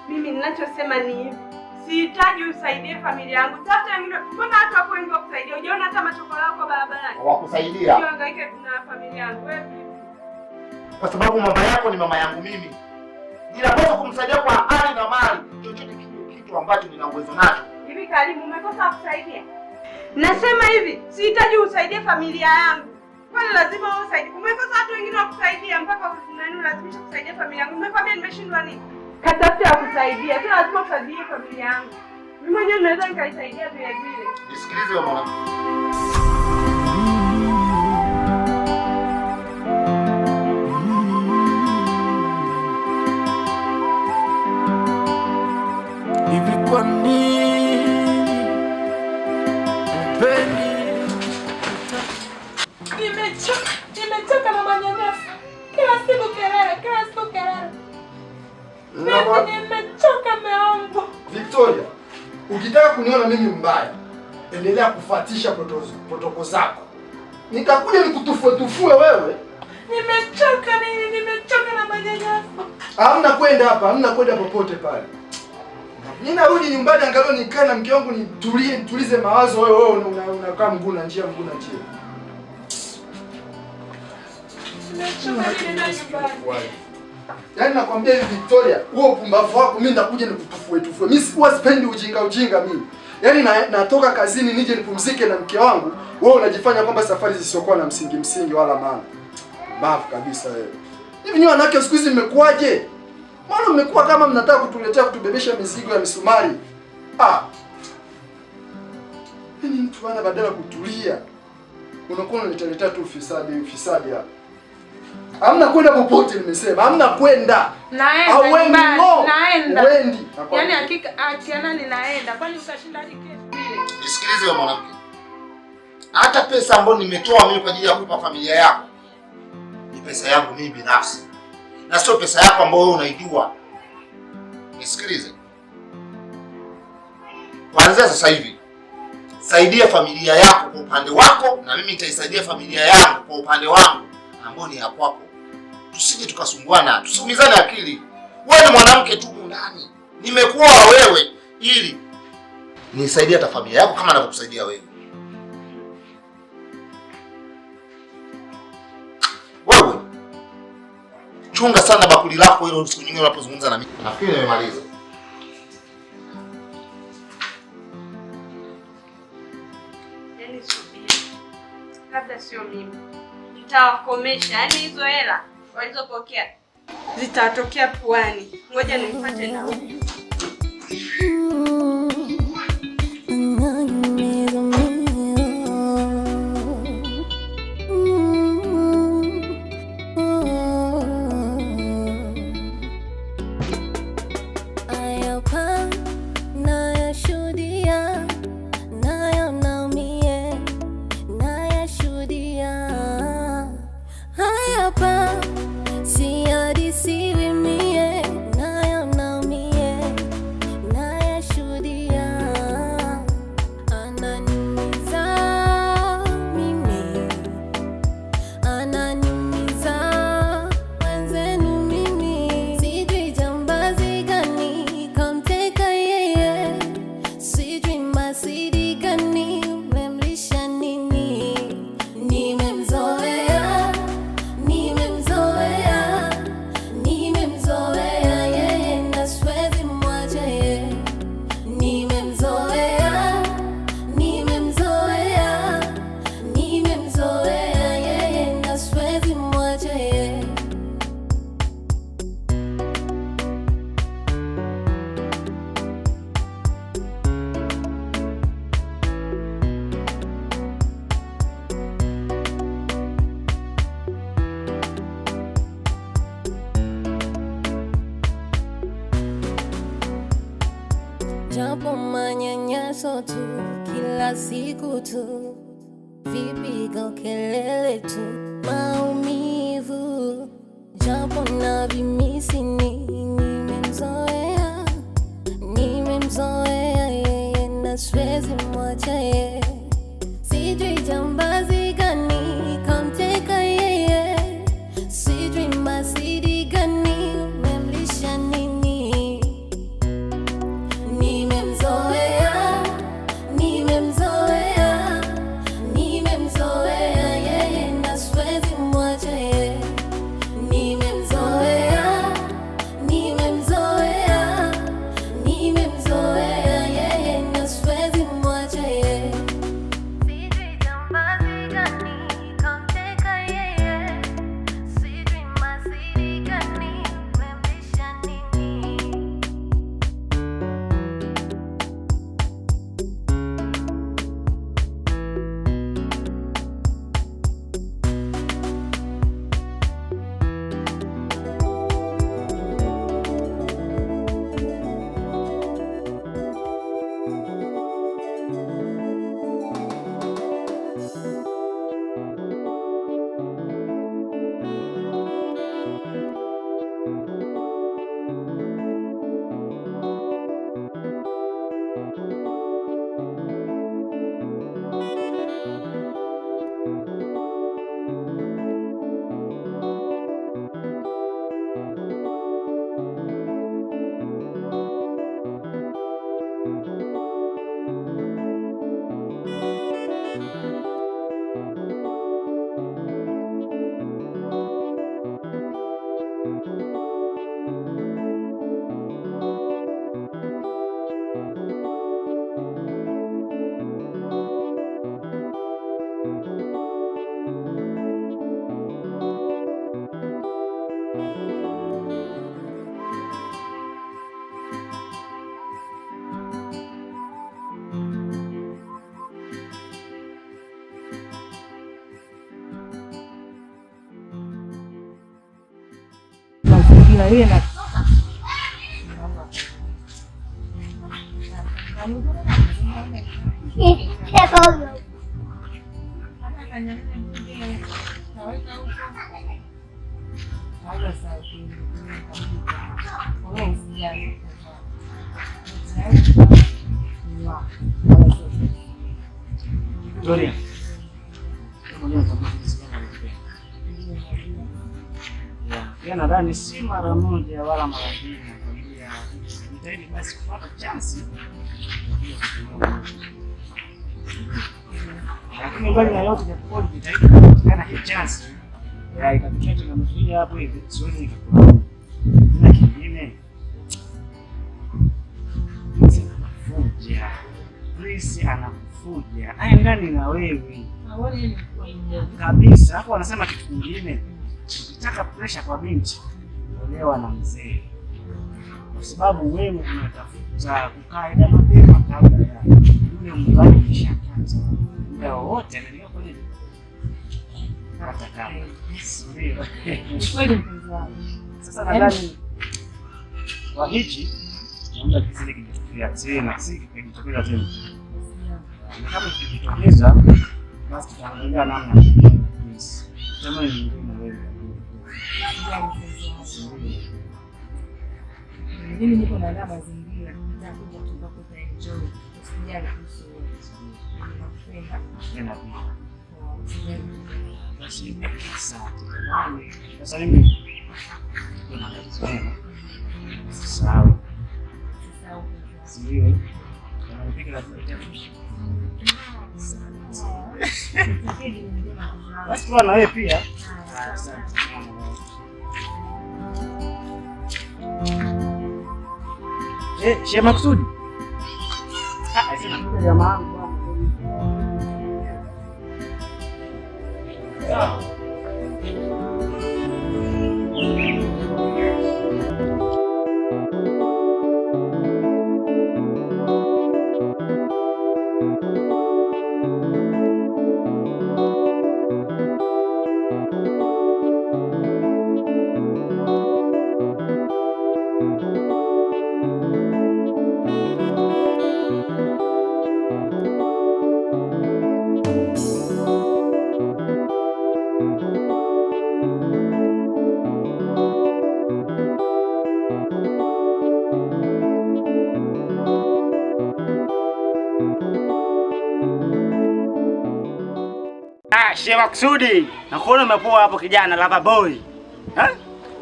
Mimi ninachosema ni hivi. Sihitaji usaidie familia yangu. Tafuta wengine. Mbona watu wako wengi wa kusaidia? Hujaona hata machoko yako barabarani? Wakusaidia. Usihangaike na familia yangu. Wewe vipi? Kwa sababu mama yako ni mama yangu mimi. Ninapaswa kumsaidia kwa hali na mali, chochote kile kitu ambacho nina uwezo nacho. Hivi Karimu, umekosa kusaidia? Nasema hivi, sihitaji usaidie familia yangu. Kwani lazima wewe usaidie? Umekosa watu wengine wa kusaidia mpaka nani ulazimisha kusaidia familia yangu? Nimekwambia nimeshindwa nini? Katafute wa kusaidia. Sio lazima usaidie familia yangu. Mimi mwenyewe naweza nikaisaidia vile vile. Nisikilize wewe mwanamke. Hivi kwa nini upendi? Nimechoka, nimechoka na manyanyaso. Kila siku kelele, kila siku kelele. Mimi nimechoka mume wangu. Victoria, ukitaka kuniona mimi mbaya, endelea kufuatisha protoko zako. Nitakuja nikutufue wewe. Nimechoka mimi, nimechoka na manyanyaso. Hamna kwenda hapa, hamna kwenda popote pale. Mimi narudi nyumbani angalau nikae na mke wangu nitulie, nitulize mawazo. Wewe wewe unakaa mguu na njia, mguu na njia. Nimechoka mimi na nyumbani. Yaani nakwambia hivi Victoria, huo upumbavu wako mimi nitakuja nikutufue tufue. Mimi huwa sipendi ujinga ujinga mimi. Yaani natoka kazini nije nipumzike na mke wangu, wewe unajifanya kwamba safari zisizokuwa na msingi msingi wala maana. Mbavu kabisa wewe. Hivi ni wanawake siku hizi mmekuaje? Mbona mmekuwa kama mnataka kutuletea kutubebesha mizigo ya misumari? Ah. Yaani mtu ana badala kutulia. Unakuwa unaletea tu ufisadi, ufisadi hapa. Hamna kwenda popote nimesema. Hamna kwenda. Naenda Hauendi, nyumbani, no. naenda. Huendi. Yaani hakika akiana ninaenda. Kwani utashinda hadi kesho? Nisikilize wewe mwanamke. Hata pesa ambayo nimetoa mimi kwa ajili ya kuipa familia yako ni pesa yangu mimi binafsi, na sio pesa yako ambayo wewe unaijua. Nisikilize. Kuanzia sasa hivi saidia familia yako kwa upande wako, na mimi nitaisaidia familia yangu kwa upande wangu ambao ni ya kwako. Tusije tukasumbuana, tusiumizane akili. Wewe ni mwanamke tu ndani, nimekuoa wewe ili nisaidie hata familia yako kama ninavyokusaidia wewe. Wewe chunga sana bakuli lako hilo, siku nyingine unapozungumza na mimi. Nafikiri nimemaliza. Yaani subiri. Labda sio mimi. Nitawakomesha. Yaani hizo hela walizopokea zitatokea puani. Ngoja nimfuate na huyu. Haya nayashuhudia, nayo naumie, nayashuhudia. Haya sihadisiwi mie, nayo naumie, nayashuhudia. Ananiumiza mimi, ananiumiza wenzenu mimi. Sijui jambazi gani kamteka yeye, sijui masidi gani memlisha nini. Nimemzoea, nimemzoea, nimemzoea yeye na siwezi mwacha yeye. Nimemzoea, nimemzoea, nimemzoea yeye na siwezi mwacha yeye. Japo manyanyaso tu kila siku tu, vipigo kelele tu, maumivu japo na vimisi nimemzoea, nimemzoea yeye na siwezi mwacha yeye. Sijui jambazi gani kamteka yeye, sijui masidi gani memlisha nini. Ile natoka. Gloria. Mwenyewe utakuwa jinsi gani nakupenda. Yeah, pia nadhani si mara moja wala mara mbili nakwambia jitahidi basi kupata chance ya kuja kutumia muda. Lakini mbali na yote, japokuwa jitahidi kupatikana hii chance ya ikatokea changamoto hii hapo hivi, siwezi nikakulaumu. Ila kingine, Prince anakufuja. Prince anakufuja. Aendani na wewe kabisa. Hapo wanasema kitu kingine, ukitaka pressure kwa binti, olewa na mzee, kwa sababu wewe unatafuta kukaa ida mapema kabla ya yule umri wake umeshakata. Muda wowote anaendelea kwenye hata kama si ndio? Kweli mpenzi wangu. Sasa nadhani kwa hichi naomba kisije kijitokea tena, si kijitokeza tena, na kama kijitokeza basi tutaangalia namna ya yes. Tamani nyingine na wewe. Usijali mpenzi wangu. Si ndio? Mimi niko naandaa mazingira, nitakuja tu kwako utaenjoy. Usijali kuhusu wewe. Nakupenda. Tena pia. Usijali. Basi asante jamani. Sasa mimi kuna kazi mema. Usisahau. Usisahau mpenzi wangu. Si ndio? Na nipike lazima itakuwa. Nitakidi ni njema mpenzi wangu. Basi poa na wewe pia. Haya, Asante. Eh, Sheikh Maksudi. Ah, sina kuja jamaa wangu bwana. Sawa. Ah, Sheikh Maksudi. Nakuona umepoa hapo kijana lava boy. Eh?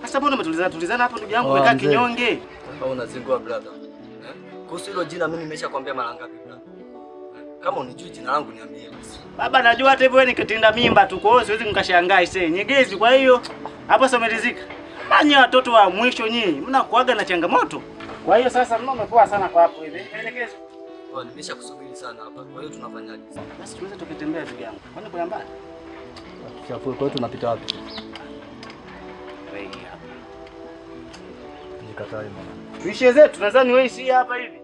Sasa mbona umetulizana tulizana hapo ndugu yangu Oh, umekaa mzee. kinyonge? Kama unazingua brother. Eh? Kuhusu hilo jina mimi nimeshakwambia mara ngapi brother? Eh? Kama unijui jina langu niambie basi. Baba najua hata hivyo wewe nikitinda mimba tu, kwa hiyo siwezi nikashangaa ise. Nyegezi kwa hiyo hapo sasa umelizika. Nanyi watoto wa mwisho nyinyi mnakuaga na changamoto. Kwa hiyo sasa mna umepoa sana kwa hapo hivi. Maelekezo. Oh, nimeshakusubiri sana hapa. Kwa hiyo tunafanyaje? Basi tunaweza tukitembea ndugu yangu. Kwani kuna mbali? Chafue, kwa hiyo tunapita wapi? Wewe hapa. Nikatai mwana. Tuishie zetu nadhani wewe si hapa hivi.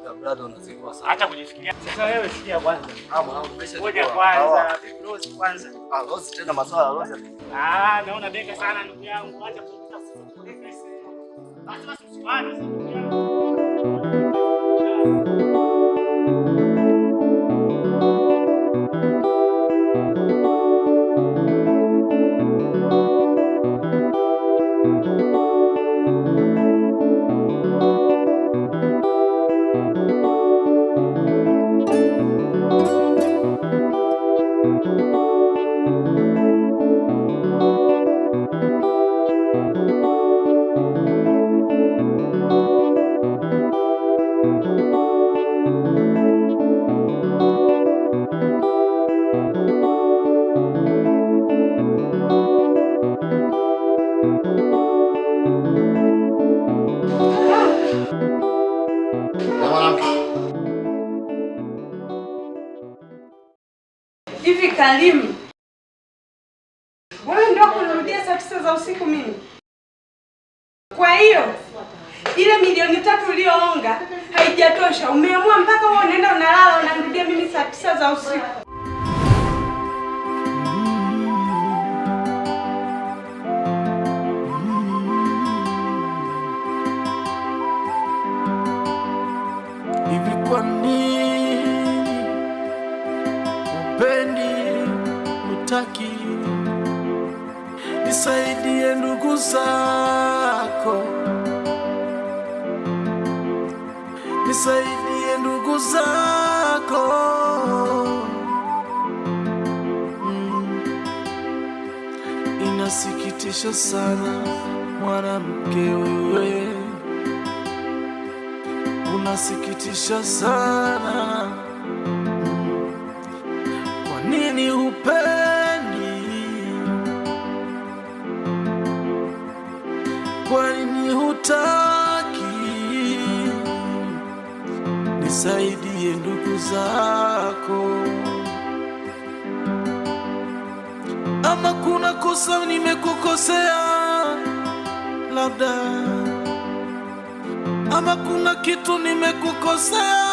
Ya brother unazingua sana. Acha kujifikiria. Sasa wewe sikia kwanza. Ah, mwanangu umesha. Ngoja kwanza, vipi Rose kwanza. Ah, Rose tena maswala ya Rose. Ah, naona beka sana ndugu yangu. Acha kupita sasa. Basi basi usiwane sasa ndugu yangu. Na mwanamke Hivi Kalimu, wewe ndio kunirudia saa 9 za usiku mimi? Kwa hiyo ile milioni 3 uliyoonga haijatosha, umeamua mpaka wewe unaenda unalala unanirudia mimi saa 9 za usiku. Hivi kwa nini upendi, utaki nisaidie ndugu zako, nisaidie ndugu zako. Inasikitisha sana mwanamke wewe, unasikitisha sana. Kwa nini hupendi? Kwa nini hutaki nisaidie ndugu zako? Ama kuna kosa nimekukosea labda, ama kuna kitu nimekukosea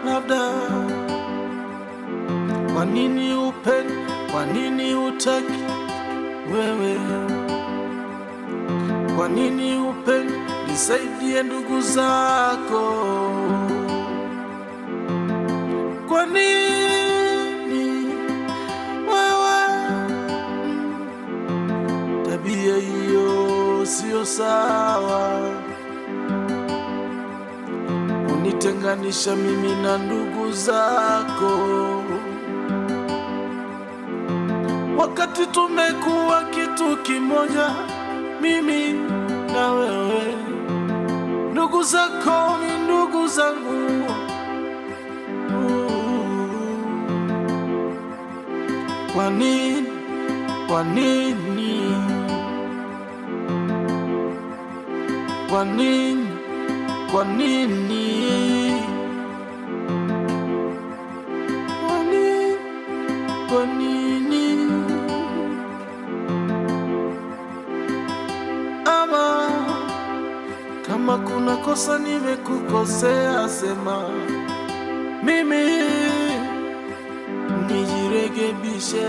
labda. Kwa nini upendi? Kwa nini hutaki wewe? Kwa nini upendi nisaidie ndugu zako? Kwa nini wewe? Tabia hiyo sio sawa, unitenganisha mimi na ndugu zako, wakati tumekuwa kitu kimoja, mimi na wewe. Ndugu zako ni ndugu zangu. Kwa nini? Kwa nini? Kwa nini? Kwa nini? Kwa nini? Kwa nini? Ama kama kuna kosa nimekukosea, sema mimi nijirekebishe.